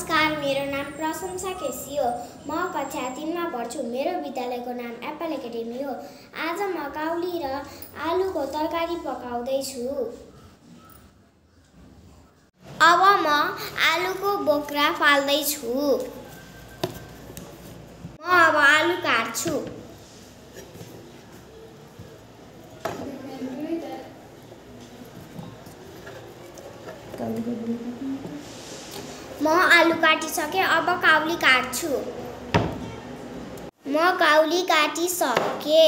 नमस्कार, मेरो नाम प्रशंसा केसी हो। म कक्षा 3 मा पढ्छु। मेरो विद्यालयको नाम एप्पल एकाडेमी हो। आज म काउली र आलुको तरकारी पकाउँदै छु। अब म आलुको बोक्रा फाल्दै छु। म अब आलु काट्छु। म आलु काटिसके, अब काउली काट्छु। म काउली काटिसके।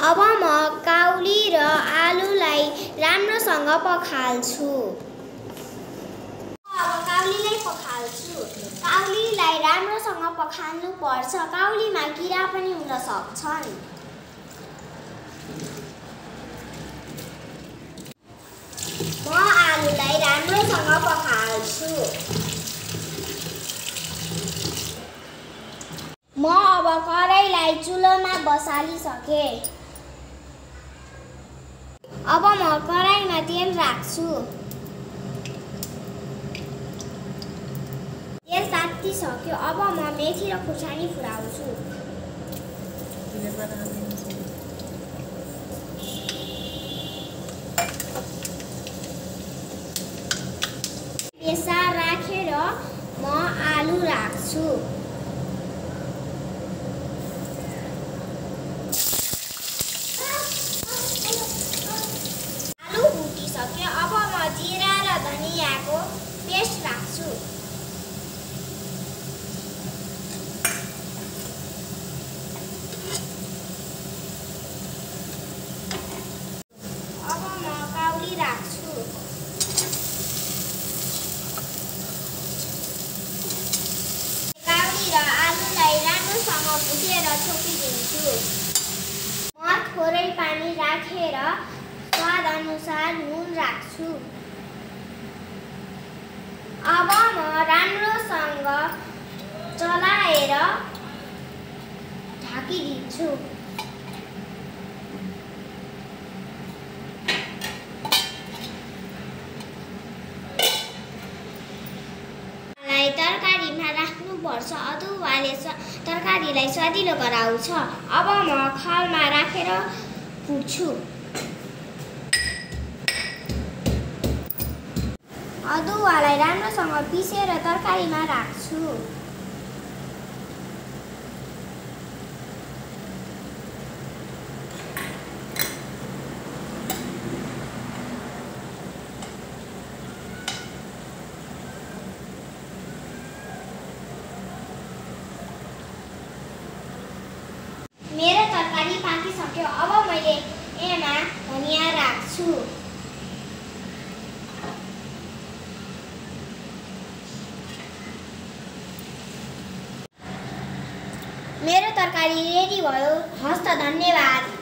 अब म काउली र आलुलाई राम्रोसँग पखाल्छु। अब काउलीलाई पखाल्छु। काउलीलाई राम्रोसँग पखाल्नु पर्छ, काउलीमा किरा पनि हुन सक्छन्। म आलुलाई राम्रोसँग पखाल्छु। म अब कराईलाई चुलोमा बसालिसके। अब म कराईमा तेल राख्छु। तेल तातिसक्यो, अब म मेथी र खुर्सानी फुराउँछु। बेसार राखेर म आलु राख्छु। आलु भुटिसक्यो, अब म जिरा र धनियाँको पेस्ट राख्छु। अब म काउली राख्छु। काउली र आलुलाई राम्रोसँग भुटेर छोपिदिन्छु। म थोरै पानी राखेर स्वाद अनुसार नुन राख्छु। अब म राम्रोसँग चलाएर ढाकिदिन्छु। तरकारीमा राख्नुपर्छ। अदुवाले तरकारीलाई स्वादिलो गराउँछ। अब म खलमा राखेर फुट्छु। अदुवालाई राम्रोसँग पिसेर तरकारीमा राख्छु। मेरो तरकारी पाकिसक्यो, अब मैले यसमा धनियाँ राख्छु। मेरो तरकारी रेडी भयो। हस्त, धन्यवाद।